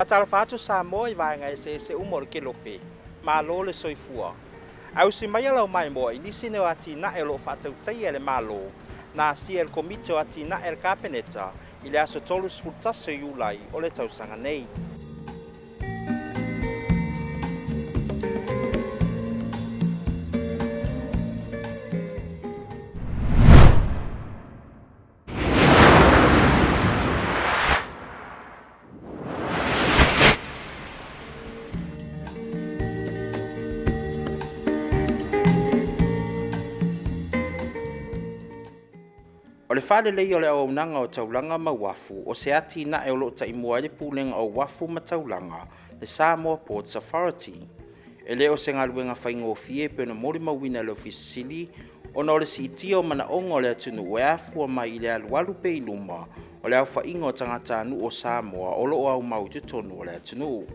Faatalofa atu Samoa i vaega eseese uma o le kelope, malo le soifua. Ausi mai lau maimoa i nisi nei o atinae o lo o faatautaia e le Malo na asia e le Komiti o Atinae a le Kapeneta i le aso 31 o Iulai o le tausaga nei. O le faaleleia o le auaunaga o taulaga ma uafu o se atinae o lo o taimua ai le Pulega o Uafu ma Taulaga, le Samoa Ports Authority. E le o se galuega faigofie pei ona molimauina e le Ofisa Sili ona o le siitia o manaoga o le atunuu e afua mai i le alualu pea i luma o le aofaiga o tagatanuu o Samoa o lo o aumau i totonu o le atunuu.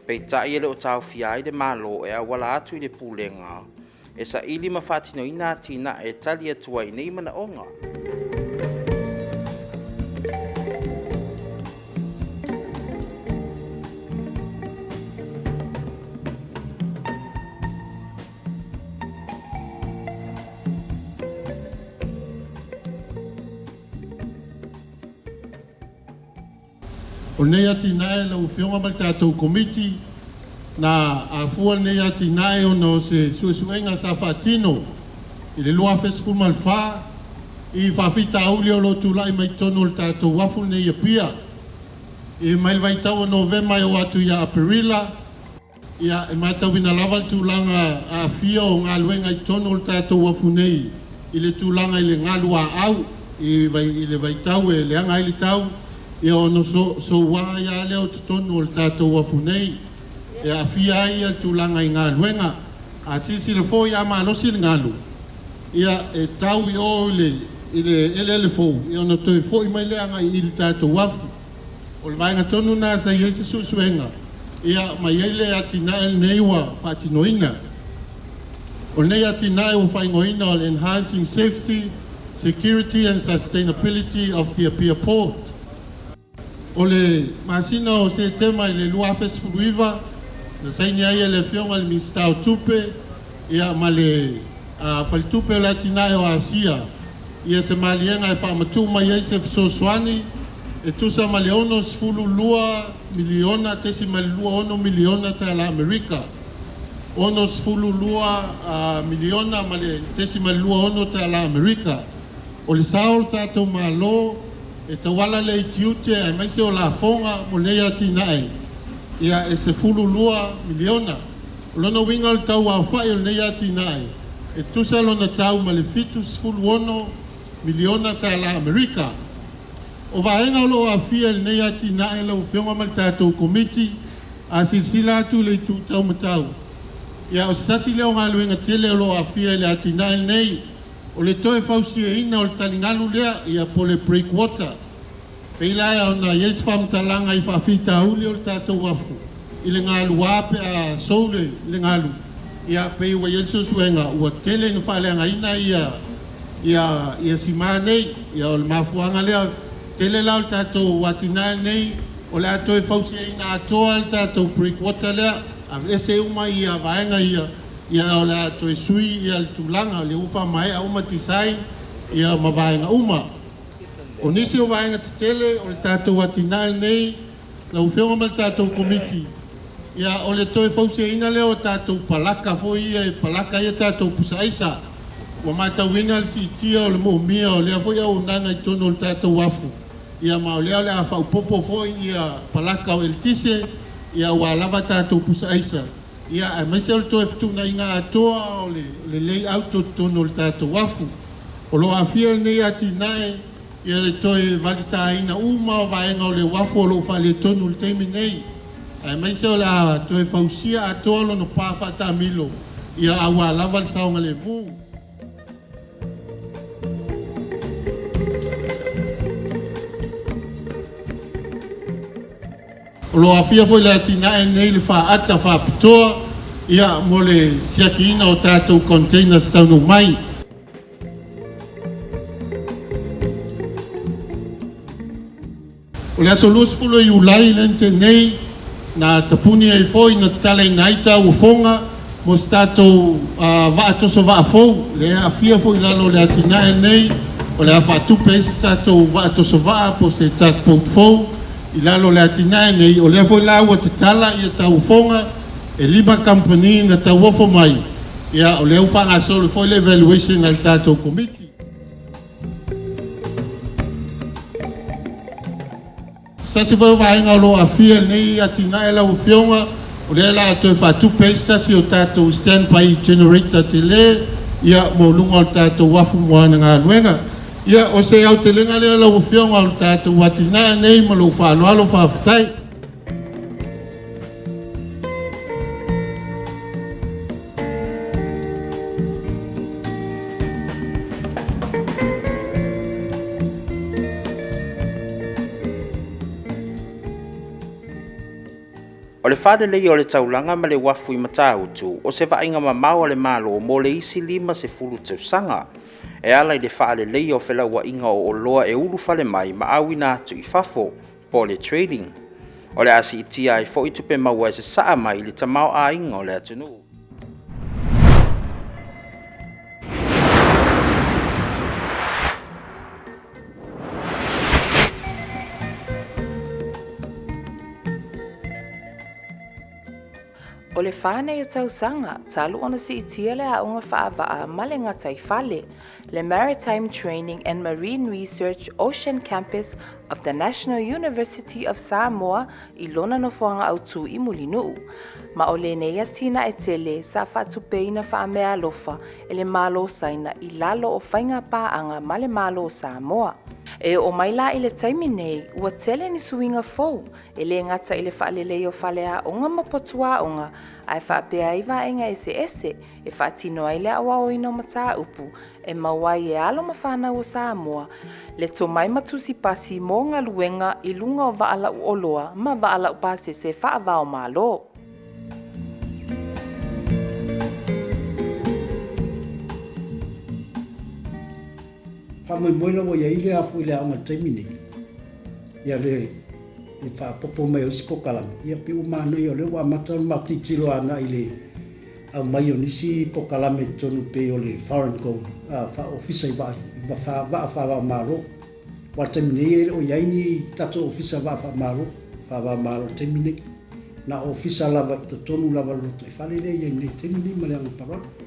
Peitai e le o taofia ai le Malo e auala atu i le Pulega e saili ma faatinoina atinae e tali atu ai i nei manaoga. O lenei atinae lau Afioga ma le tatou Komiti, na afua lenei atinae ona o se suesuega sa faatino i le 2014 i faafitauli o lo o tulai mai totonu o le tatou uafu lenei i Apia. I mai le vaitau o Novema e oo atu ia Aperila, ia, e matauina lava le tulaga aafia o galuega i totonu o le tatou uafu nei i le tulaga i le galu aau i le vaitau e leaga ai le tau, ia ona soua ai lava lea o totonu o le tatou uafu nei e aafia ai le tulaga i galuega. A silasila foi a malosi le galu, ia e tau i o i le eleele fou, ia ona toe foi mai lea agai i le tatou uafu. O le vaega tonu lena sa i ai se suesuega, ia ma i ai le atinae lenei ua faatinoina. O lenei atinae ua faaigoaina o le Enhancing Safety, Security and Sustainability of the Apia Port. O le masina o Setema i le 2019, na saini ai e le Afioga i le Minisita o Tupe ia ma le Faletupe o le Atinae o Asia ia se maliega e faamatuu mai ai se fesoasoani e tusa ma le $62 miliona tesima le 26 miliona tala Amerika, $62 miliona ma le tesima le 26 tala Amerika. O le sao o le tatou Malo e tauala lea i tiute aemaise o lafoga mo lenei atinae, ia e $12 miliona. O lona uiga o le tau aofai o lenei atinae e tusa lona tau ma le $76 miliona tala Amerika. O vaega o lo o aafia i lenei atinae lau Afioga ma le tatou Komiti, a silasila atu i le itu taumatau, ia o se tasi lea o galuega tele o lo o aafia i le atinae lenei, o le toe fausiaina o le taligalu lea, ia po o le breakwater. Pei la ona i ai se faamatalaga i faafitauli o le tatou uafu i le galua pe a sou le galu, ia pei ua i ai le suesuega ua tele ina faaleagaina ia sima nei. Ia o le mafuaaga lea, tele la o le tatou atinae lenei o le a toe fausiaina atoa le tatou breakwater lea, aveese uma ia vaega ia, ia o le a toe sui ia le tulaga, lea ua faamaea uma design ia ma vaega uma. O nisi o vaega tetele o le tatou atinae lenei, lau Afioga ma le tatou Komiti, ia o le toe fausiaina lea o tatou palaka foi ia e palaka ai a tatou pusaaisa. Ua matauina le siitia o le moomia o lea foi auaunaga i totonu o le tatou uafu, ia ma o lea o le a faaopoopo foi ia palaka o eletise, ia aua lava tatou pusaaisa, ia aemaise o le toe fetuunaiga atoa o le layout o totonu o le tatou uafu. O lo o aafia lenei atinae ia le toe valitaina uma o vaega o le uafu o lo o faaletonu i le taimi nei, aemaise o le a toe fausia atoa lona pa faataamilo ia aua lava le saogalemu. O lo o aafia foi le atinae lenei le faata faapitoa ia mo le siakiina o tatou containers taunuu mai. O le aso 20 o Iulai lea na tea nei, na tapuni ai foi, na tatalaina ai tauofoga mo se tatou vaa toso vaa fou, lea e aafia foi i lalo o le atinae lenei, o le a faatupe ai se tatou vaa toso vaa po o se tugboat fou i lalo o le atinae nei. O lea foi la ua tatala ia tauofoga, e 5 kamupani na tauofo mai, ia o lea ua faagasolo foi le evaluation a le tatou Komiti. Se tasi foi o vaega o lo o aafia i lenei atinae lau Afioga, o lea o le a toe faatupe ai se tasi o tatou standby generator tele ia mo luga o le tatou uafu mo ana galuega. Ia, o se aotelega lea lau Afioga o le tatou atinae nei ma lou faaaloalo faafetai. O le faaleleia o le taulaga ma le uafu i Matautu o se vaaiga mamao a le Malo mo le isi 50 tausaga e ala i le faaleleia o felauaiga o oloa e ulufale mai ma auina atu i fafo, po o le trading. O le a siitia ai foi tupe maua e sasaa mai i le tamaoaiga o le atunuu. O le fa nei o tausaga, talu ona siitia le aoga faavaa ma le gataifale, le Maritime Training and Marine Research Ocean Campus of the National University of Samoa i lona nofoaga autū i Mulinuu. Ma o lenei atinae tele sa faatupeina faameaalofa e le Malo o Saina i lalo o faiga paaga ma le Malo o Samoa. E oo mai la i le taimi nei, ua tele ni suiga fou E le gata i le faalelei o faleaoga ma potuaoga, ae faapea ai vaega eseese e faatino ai le aoaoina o mataupu e maua ai e alo ma fanau o Samoa le tomai ma tusi pasi mo galuega i luga o vaa lau oloa ma vaa lau pasese faava-o-Malo. Faamoemoe la ua i ai le afu i le aoga i le taimi nei, ia le i faaopoopo mai o isi polokalame, ia pei ua manaia o lea ua amata ona matou tilotilo agai i le aumai o nisi polokalame i totonu pei o le foreign gold faa-ofisa i vaa vaa faava-o-Malo. Aua o le taimi nei e le o i ai ni tatou ofisa vaa faamalo faava-o-Malo i le taimi nei. Na o ofisa lava i totonu lava o le lotoifale lea e i ai nei i le taimi nei ma le agaga faaaloalo.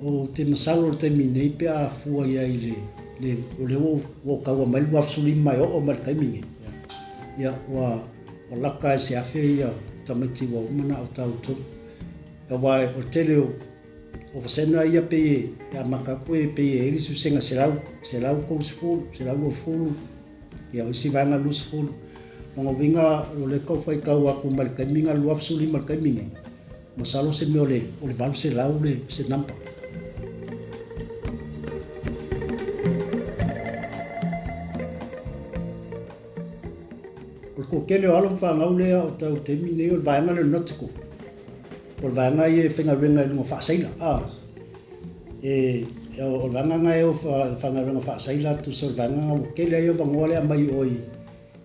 Ou te masalo i le taimi nei pe a fua i ai i le, le, o lea ua, ua kaua mai le 2015 e oo mai i le taimi nei, ia, ua, ua laka i se 1000 ia tamaiti ua uma ona aotau i totonu. Aua o le tele o, o vasega ia pei e amata atu e pei e i ai le isi vasega 100, 130, 120, Ia, o isi vaega 20. Lona uiga, o lea tau faitau atu mai le taimi na 2015 i le taimi nei, masalo se mea o le o le 800 le se number. O le toatele o alo ma fanau lea o tau taimi nei o le vaega lea o le nautical. O le vaega ia e faigaluega i luga faasaila. Ah. E, o le vaega na e o faigaluega faasaila tusa o le vaega na ua tele ai avanoa lea aumai o i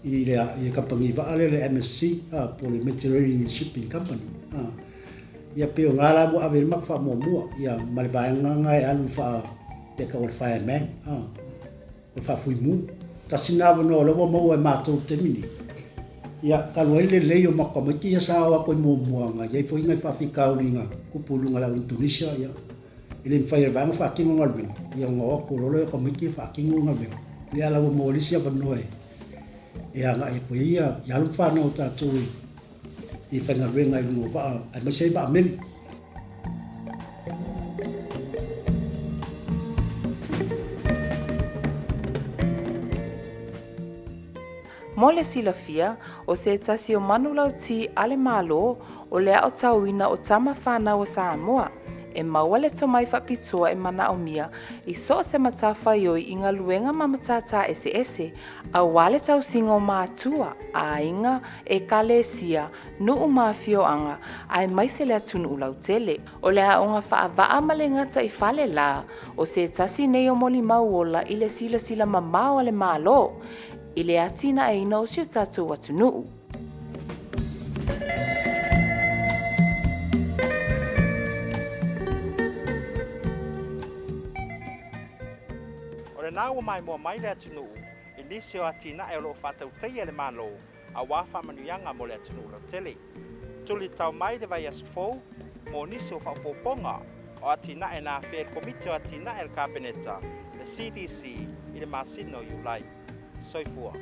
i le i le kamupani vaa lea le MSC a po o le Mediterranean Shipping Company a. Ia pei o na la ua ave i ai le matou faamuamua ia ma le vaega na e alu faa pe tau o le fireman a, o le faafuimu. Tasi na avanoa o lea ua maua e matou i le taimi nei. Ia, talu ai le lelei o matou tamaiti ia sa o atu ai muamua na i ai foi nai faafitauli na tupu i luga o le au Indonesia, ia, e le mafai e le vaega faatino galuega, ia ona o atu loa lea o tamaiti ia faatino galuega. Lea la ua maua ai le isi avanoa e, e agai atu ai ia, ia alo ma fanau a tatou e, e faigaluega i luga o vaa, aemaise ai vaa meli. Mo le silafia, o se tasi o manulauti a le Malo o le aotauina o tama fanau a Samoa. e maua le tomai faapitoa e manaomia i so o se matafaioi i galuega ma matata eseese aua le tausiga o matua, aiga, ekalesia, nuu ma afioaga, aemaise le atunuu lautele. O le aoga faavaa ma le gataifale la, o se tasi nei o molimau ola i le silasila mamao a le Malo i le atinaeina o si o tatou atunuu. O lena ua maimoa mai le atunuu i nisi o atinae o lo o faatautaia e le Malo aua faamanuiaga mo le atunuu lautele. Tulitao mai le vaiaso fou mo nisi o faaopoopoga o atinae na afea e le Komiti o Atinae a le Kapeneta, le CDC, i le masina o Iulai. Soifua.